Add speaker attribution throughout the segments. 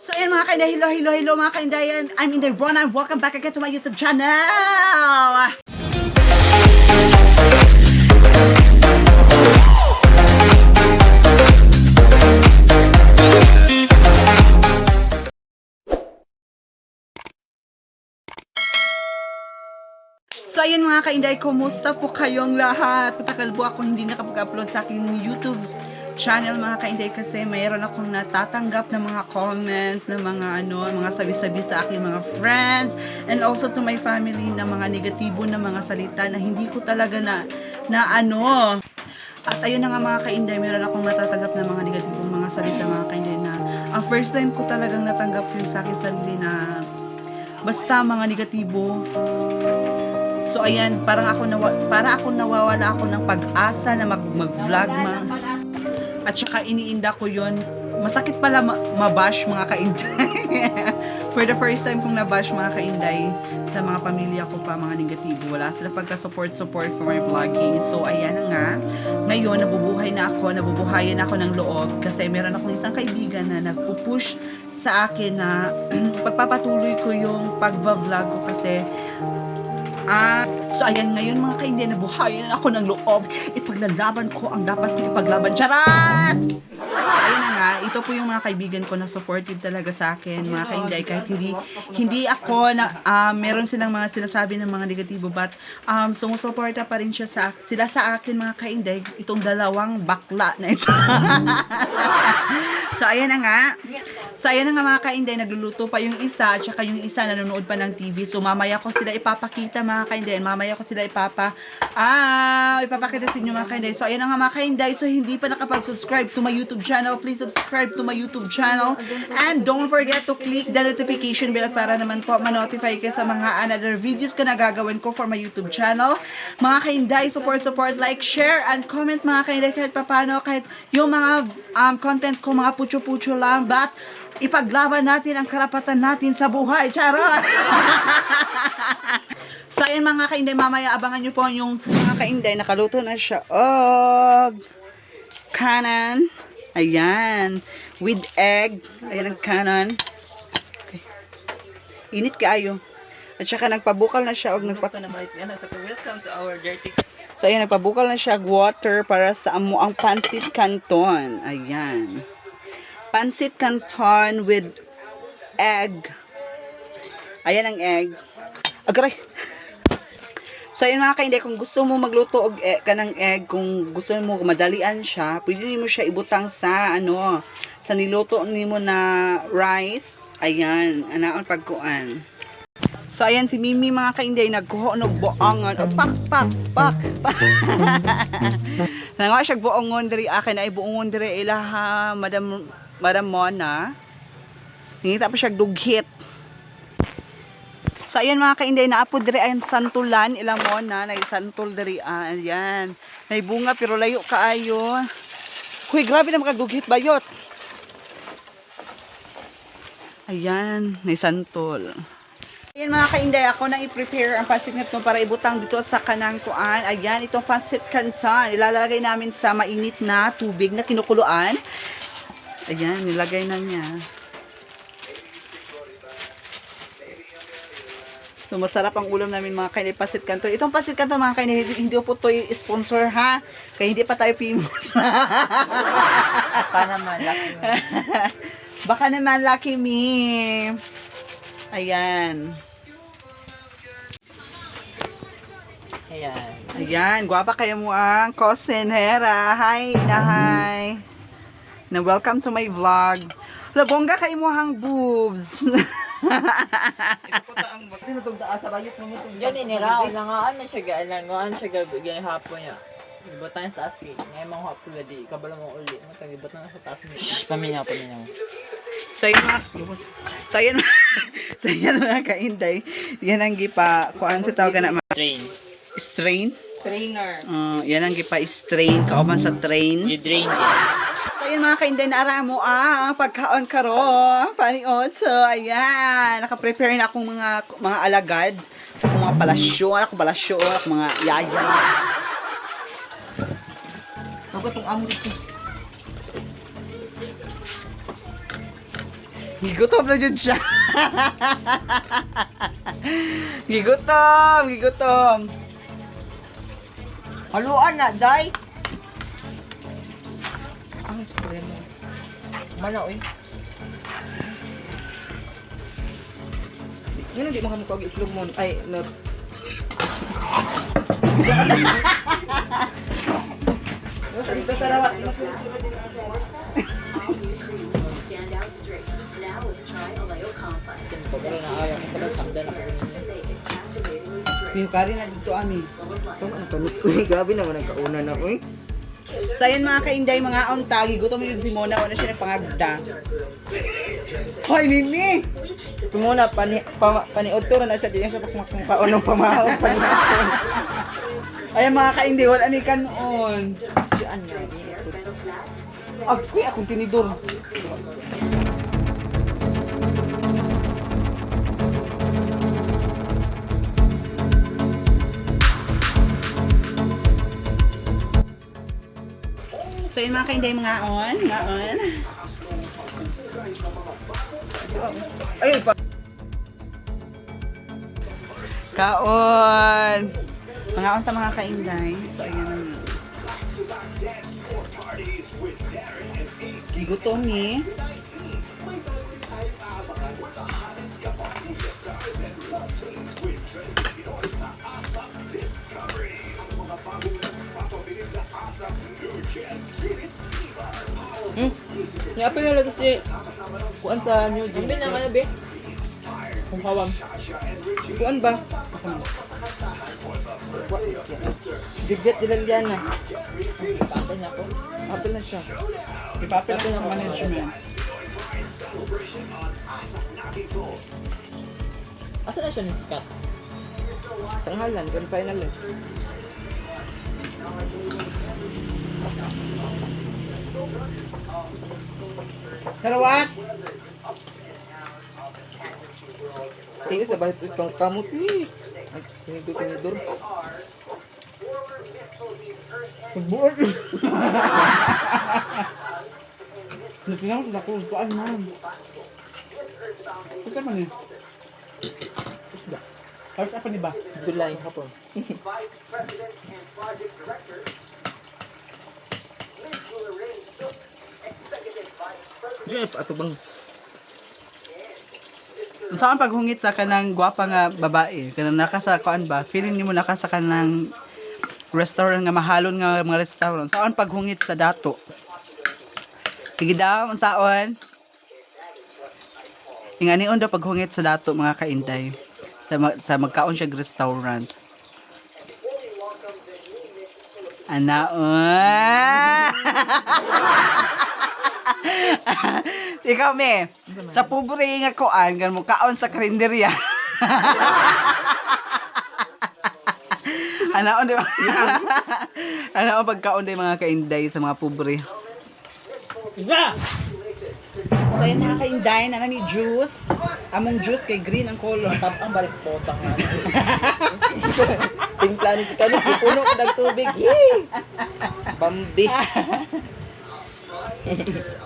Speaker 1: So ayan, mga kainday, hello, hello, hello, mga kaindayan. I'm Inday Rona and welcome back again to my YouTube channel! So ayan, mga kainday, kumusta po kayong lahat? Matagal po ako hindi nakapag-upload sa aking YouTube channel, mga kainday, kasi mayroon akong natatanggap ng mga comments, ng mga ano, mga sabi-sabi sa aking mga friends and also to my family na mga negatibo na mga salita na hindi ko talaga na na ano. At ayun na nga, mga kainday, meron akong natatanggap na mga negatibong mga salita, mga kainday, na ang first time ko talagang natanggap yun sa akin sarili na basta mga negatibo. So ayan, para ako nawawala ako ng pag-asa na mag-vlog ma. At saka iniinda ko 'yon. Masakit pala mabash, mga kainday. For the first time kong nabash, mga kainday, sa mga pamilya ko pa, mga negatibo. Wala sila pagka-support support for my vlogging. So ayan na nga. Ngayon nabubuhay na ako, nabubuhayan ako ng loob kasi meron akong isang kaibigan na nagpo-push sa akin na pagpapatuloy ko yung pagva-vlog ko kasi. Ah, so ayan ngayon, mga kainday, nabuhayan ako ng loob. Ipaglalaban ko ang dapat ko ipaglaban. Charot! Ayun na nga, ito po yung mga kaibigan ko na supportive talaga sa akin, mga kainday. Kahit hindi hindi ako na meron silang mga sinasabi ng mga negatibo, but sumusuporta pa rin sila sa akin, mga kainday, itong dalawang bakla na ito. So ayan na nga. So ayan na nga, mga kainday, nagluluto pa yung isa at saka yung isa nanonood pa ng TV. So mamaya ko sila ipapakita, mga kainday. Mamaya ko sila ipapakita sa inyo, mga kainday. So ayan na nga, mga kainday. So hindi pa nakapag-subscribe to my YouTube channel, please subscribe to my YouTube channel. And don't forget to click the notification bell para naman po ma-notify kayo sa mga another videos ko na gagawin ko for my YouTube channel. Mga kainday, support, support, like, share, and comment, mga kainday, kahit papano, kahit yung mga content ko, mga pucho-pucho lang, but ipaglaban natin ang karapatan natin sa buhay. Charot! So, ayun, mga kainday, mamaya abangan nyo po yung mga kainday, nakaluto na siya. Og kanan. Ayan. With egg. Ayan ang kanan. Okay. Init kaayo. At saka nagpabukal na siya og nagpa
Speaker 2: Welcome to our dirty.
Speaker 1: So ayan, nagpabukal na siya og water para sa amo ang pansit canton. Ayan. Pansit canton with egg. Ayan ang egg. Agray. So ayun, mga kainday, kung gusto mo magluto og kanang egg, kung gusto mo madalian siya, pwede nimo siya ibutang sa ano, sa niluto nimo na rice. Ayan, anaon pagkuan. So ayan si Mimi, mga kainday, nagkuha og buangon. O, pak pak pak. Pak. Nangawa siya buongon diri akin ay buongon diri ilaha Madam Madam Mona. Nangita pa siya dughit. So ayan, mga kainday, naapod diri ay santulan ila Mona, nay santol diri ah, ayan. Nay bunga pero layo kaayo. Huy, grabe na makadughit bayot. Ayan, nay santol. Ayan, mga kainday, ako na i-prepare ang pansit nito para ibutang dito sa kanang kuan. Ayan, itong pansit canton. Ilalagay namin sa mainit na tubig na kinukuluan. Ayan, nilagay na niya. So, masarap ang ulam namin, mga kainday, pansit canton. Itong pansit canton, mga kainday, hindi, hindi po ito sponsor ha. Kaya hindi pa tayo famous.
Speaker 2: Pa naman, lucky me.
Speaker 1: Baka naman, lucky me. Ayan.
Speaker 2: Ayan.
Speaker 1: Ayan, gwapa kayo mo ang kosinera. Hi, na hi. Na welcome to my vlog. Labongga kay mo ang boobs.
Speaker 2: Diyan iniraw, nangaan na siya gaan, siya gabi, ganyan hapon niya. Gibutan sa taas kay. Ngayon mga hapon di, kabalo mo uli. Matang gibutan sa taas ni. Paminaw, paminaw.
Speaker 1: So yun mga so yun mga kainday. Yan ang gipa kuan sa tawag na
Speaker 2: Drain.
Speaker 1: strain.
Speaker 2: Trainer.
Speaker 1: Yan ang gipa strain kauban sa train.
Speaker 2: You drain din.
Speaker 1: So yun, mga kainday, naara mo ang pagkaon karon paniod. So ayan, naka-prepare na akong mga alagad sa akong mga palasyo, akong palasyo, akong mga yaya. Ako tong amo ito. Gigutom na jud siya. Gigutom, gigutom.
Speaker 2: Haluan na, day. Ang premo. Mana oy.
Speaker 3: Yun, hindi mo kami kog itlog mo. Ay, mer. Dito sa Sarawak.
Speaker 2: Pagkala na ayaw, masabag sakdan ako ninyo.
Speaker 1: Piyukari na dito ami.
Speaker 3: Ano kami? Uy, grabe naman ang kauna na, uy.
Speaker 1: So ayun mga kainday, mga onta, gigutom yun si Mona, wala siya nagpangagda. Hoy, Mimi!
Speaker 3: Tumuna, pani, pa, paniudto na siya. Di na siya pakmakong ng pamahaw. Paniudto.
Speaker 1: Ayan mga kainday, wala ni kanoon.
Speaker 3: Diyan nga.
Speaker 1: Agoy, akong tinidor. So yun mga kainday, mga on, mga on.
Speaker 3: Ay, pa.
Speaker 1: Kaon! Mga on ta mga kainday. So ayan. Gigutom eh.
Speaker 3: Yapin na lang si... Kuan sa New
Speaker 2: Ang bin naman na be. Kung kawam.
Speaker 3: Kuan ba? Bigjet nila Liana.
Speaker 2: Patay na ako.
Speaker 3: Apil na siya.
Speaker 1: Ipapil na management.
Speaker 2: Asa na siya ni Scott?
Speaker 3: Tanghalan, grand final eh.
Speaker 1: Sarawak!
Speaker 3: Tiyo sa bahay itong kamot eh. Ay, tinidor, tinidor. Buot.
Speaker 1: Natinawag na ko, kuan man. Ito man eh.
Speaker 3: Isda.
Speaker 1: Harap apa ni ba?
Speaker 3: July hapon. Jeff, ato bang
Speaker 1: Saan paghungit sa kanang gwapa nga babae? Kanang naka sa kuan ba? Feeling nimo naka sa kanang restaurant nga mahalon nga mga restaurant. Saan paghungit sa dato? Sige daw, unsaon? Inganion daw paghungit sa dato mga kainday. Sa, sa magkaon siya og restaurant. Anaon. Ikaw, me. Sa pobre nga kuan, gan mo kaon sa karinderya. Anaon di ba? Anaon pagkaon di mga kainday sa mga pobre.
Speaker 2: Isa!
Speaker 1: So ayun mga kainday, na ni juice. Among juice kay green ang color.
Speaker 2: Tap ang balik potang nga.
Speaker 3: timpla ni si Kano, puno ko ng tubig. Yay! Bambi.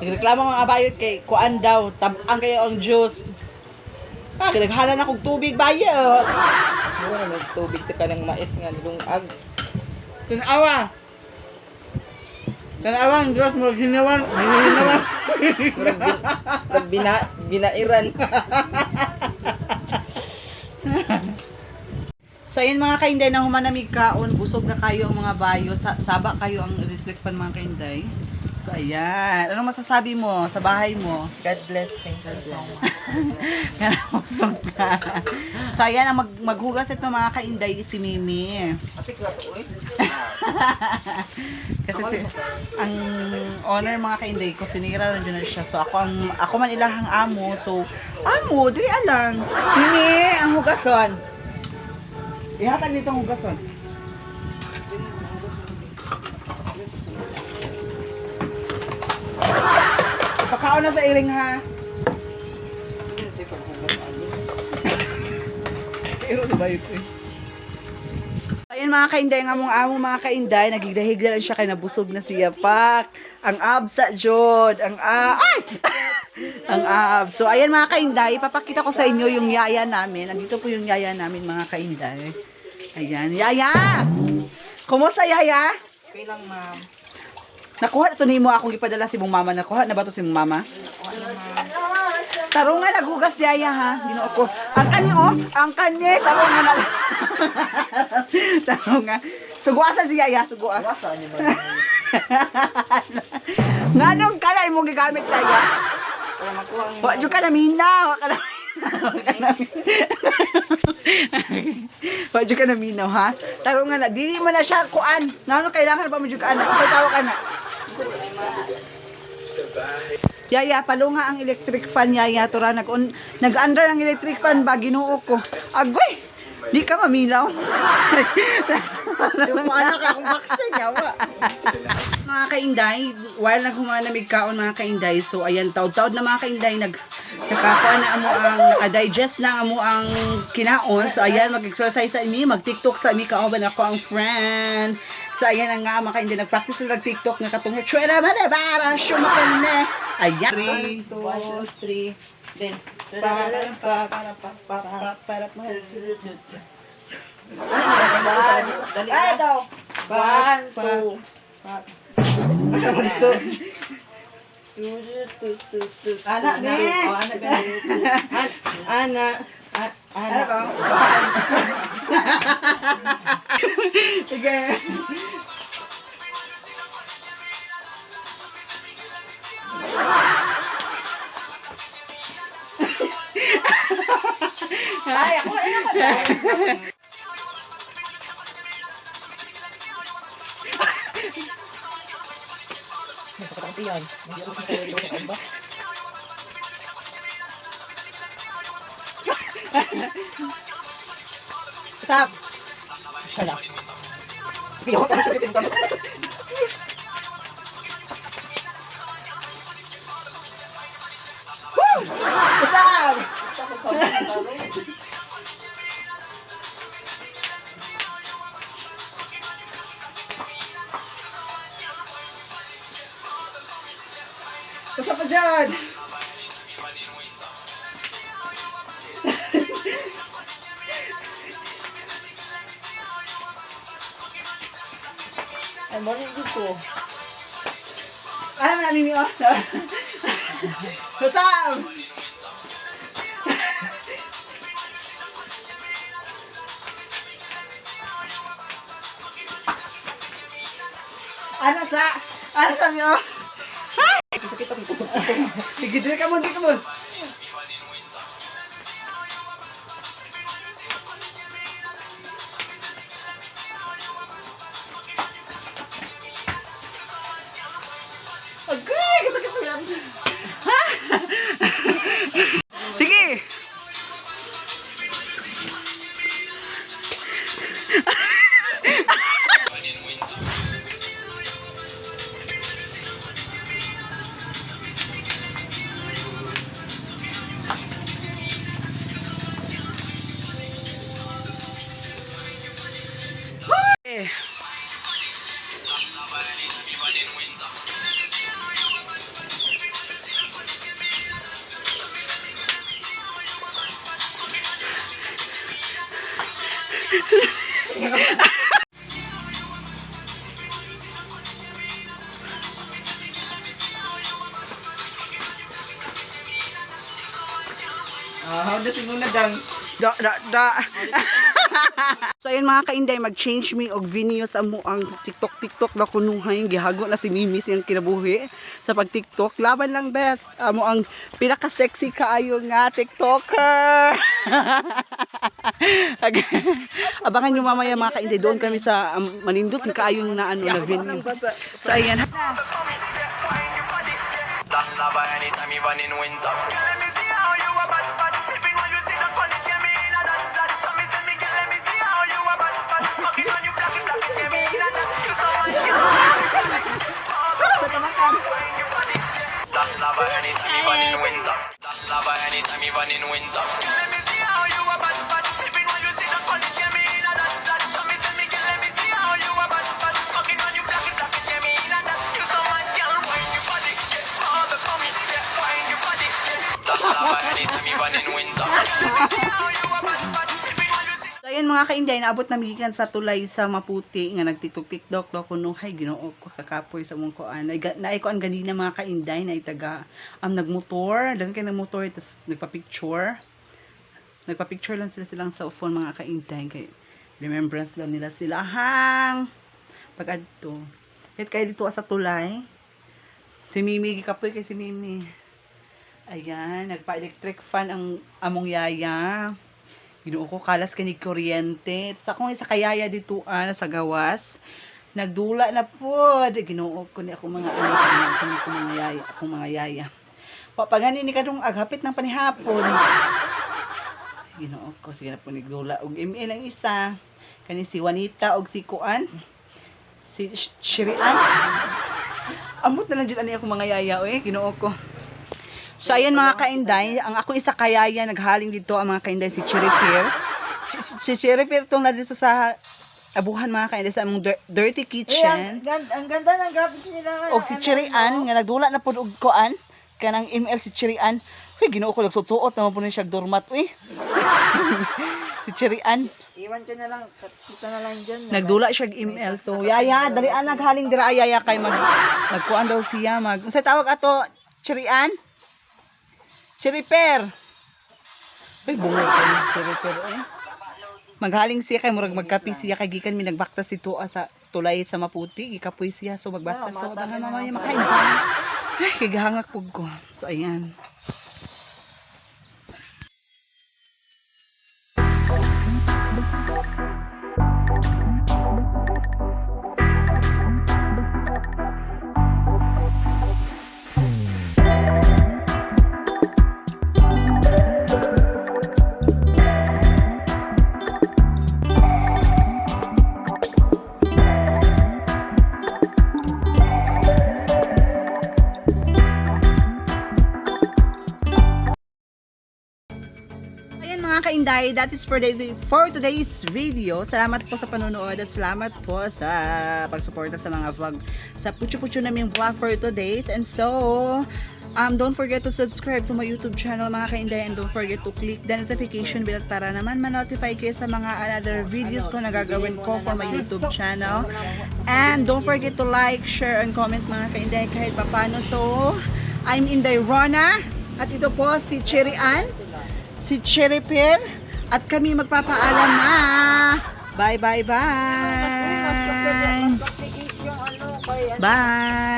Speaker 1: Nagreklamo mga bayot kay kuan daw, tabang kayo ang juice. Ah, naghala na kog tubig bayot.
Speaker 3: Mura na may tubig sa kanang mais nga nilungag.
Speaker 1: Tanawa. Tanawa ang juice mo ginawan, ginawan.
Speaker 3: Murag murag binairan.
Speaker 1: So ayun mga kainday na humanamig kaon, busog na kayo ang mga bayot, saba kayo ang reflect pan mga kainday. So ayan, anong masasabi mo sa bahay mo?
Speaker 3: God bless. Thank you so much.
Speaker 1: Yan, busog ka. So ayan, ang maghugas ito mga kainday si Mimi.
Speaker 3: Apik na to, uy.
Speaker 1: Kasi ang owner mga kainday ko sinira na dyan na siya. So ako man ilahang amo. So amo, di alang. Mimi, ang hugason. Ihatag dito ang hugason. Pakaon na sa iring ha. Pero di ba yun eh? Ayun mga kainday, ang among amo mga kainday, nagigdahigda lang siya kay nabusog na siya. Pak! Ang absa jod, ang a ay! Ang abs. So, ayan mga kainday, ipapakita ko sa inyo yung yaya namin. Andito po yung yaya namin mga kainday. Ayan, yaya! Kumusta yaya?
Speaker 3: Okay lang, ma'am.
Speaker 1: Nakuha na to nimo akong ipadala si mong mama. Nakuha na ba to si mong mama? Tarungan naghugas yaya ha. Ginoo ko. Ang kani oh, ang kani tarungan na. Tarungan. Suguasan si yaya, sugua.
Speaker 2: Wasa niyo ba?
Speaker 1: Nganong kanay mo gigamit yaya?
Speaker 3: Para makuha ang
Speaker 1: Wa jud ka na mina, wa ka na. Wa ka na. Wa jud ka na minaw ha. Tarungan na dili man na siya kuan. Ngano kailangan pa mo jud ka anak? Tawa ka na. Yaya, palunga ang electric fan, Yaya. Tura, nag-andar ang electric fan ba? Ginoo ko. Agoy! Di ka mamilaw.
Speaker 3: Yung anak akong vaccine, yawa.
Speaker 1: Mga kainday, while naghumanamig kaon mga kainday, so ayan, taod-taod na mga kainday, nakakuha na amo ang, nakadigest na amo ang kinaon. So ayan, mag-exercise sa imi, mag-TikTok sa imi, kaoban ako ang friend. So ayan na nga mga kainday, nag-practice na nag-TikTok nga katong, Chwera ba na para shumakan na. Ayan.
Speaker 3: 1, 2, 3, then para pa para pa para para pa. Dali
Speaker 2: Ay, daw.
Speaker 3: One,
Speaker 1: Pa.
Speaker 3: two, two, two, two, two.
Speaker 1: Ana, ne.
Speaker 3: Oh, ana, gani. Ana, ana.
Speaker 1: Ano ba? Sige.
Speaker 2: Ay, ako ay ako.
Speaker 1: Stop. Woo! Stop! Basta pa dyan!
Speaker 2: Ay, morning good ko.
Speaker 1: Alam mo namin yun. Basta! Ano sa? Ano sa niyo?
Speaker 3: Sakit akong kutok.
Speaker 1: Sige, dili ka mo, dili ka mo. Agay, kasakit ko yan. Ha? Sige. Eh.
Speaker 3: Ah, how does it na dang?
Speaker 1: Da, da, da. So ayun mga kainday, mag-change me og venue sa amo ang TikTok TikTok na kunuhay gihago na si Mimi siyang kinabuhi sa pag TikTok. Laban lang best. Amo ang pinaka-sexy kaayo nga TikToker. Abangan nyo mamaya mga kainday, doon kami sa manindot kaayo na ano na venue. So ayan.
Speaker 4: That lava anytime, even in winter. Girl, let me see how you a bad bad. Sipping while you sit down on it, yeah, me in a that that. So me tell me, girl, let me see how you a bad bad. Smoking on you, black it, black it, yeah, me in a that. You so hot, you so hot. Wine your body. That lava anytime, even in winter. That lava anytime, even in winter. Girl, let me see how you a bad bad. Sipping while you sit down on it, yeah, me in a that that. So me tell me, girl, let me see how you a bad bad. Smoking on you, black it, black it, yeah, me in a that. You so hot, girl, wine your body, yeah, all the for me, yeah, wine your body, yeah, Lava anytime, even in winter. Girl, let me see how you a bad bad sipping while you
Speaker 1: So, ayun mga kainday, naabot na gikan sa tulay sa Maputi nga nagtitok-tiktok do kuno hay Ginoo ko kakapoy sa mong kuan. Naay kuan ganina mga kainday na taga am nagmotor, daghan kay nagmotor tas nagpa-picture. Nagpa-picture lang sila silang cellphone mga kainday kay remembrance lang nila sila hang pag-adto. Kahit kayo dito sa tulay. Si Mimi gikapoy kay si Mimi. Ayan, nagpa-electric fan ang among yaya. Ginoo ko, kalas kani kuryente. Sa akong isa kayaya dito sa gawas. Nagdula na po. Ginoo ko ni ako mga anak, ako mga yaya, akong mga yaya. Papagani ni kadong aghapit ng panihapon. Ginoo ko, sige na po nagdula og ML ang isa. Kani si Juanita og si Kuan. Si Shirian. Amot na lang dyan ani ako mga yaya oy, Ginoo ko. So ayan mga kainday, ang akong isa kayaya naghaling dito ang mga kainday si Chiripir. Si Chiripir tong na dito sa abuhan mga kainday sa among dirty
Speaker 2: Eh, ang,
Speaker 1: kitchen.
Speaker 2: ang ganda ng graphics nila.
Speaker 1: Og si Chirian nga nagdula na pud og kuan kanang ML si Chirian. Uy, Ginoo ko nagsusuot naman po ni siya doormat uy. Si Chirian
Speaker 2: Iwan ka na lang, kita na lang dyan.
Speaker 1: nagdula siya og ML. So yaya, dali naghaling dira yaya kay magkuan daw siya mag. Unsay tawag ato Chirian? Chiriper. Uy, bungo ko ni Chiriper eh. Maghaling siya kay murag magkape siya kay gikan mi nagbaktas si Tua sa tulay sa Maputi, gikapoy siya so magbaktas so baka mamaya makain. Ay, kay gahangak pug ko. So ayan. Ayan mga kainday, that is for today's video. Salamat po sa panonood at salamat po sa pagsuporta sa mga vlog. Sa pucho-pucho namin vlog for today's. And so, don't forget to subscribe to my YouTube channel mga kainday and don't forget to click the notification bell para naman ma-notify kayo sa mga another videos ko na gagawin ko for my YouTube channel. And don't forget to like, share, and comment mga kainday kahit papano. So, I'm Inday Rona at ito po si Cherry Ann, si Cherry Pear, at kami magpapaalam na. Bye, bye, bye.
Speaker 2: Yung ano, kay
Speaker 1: Bye.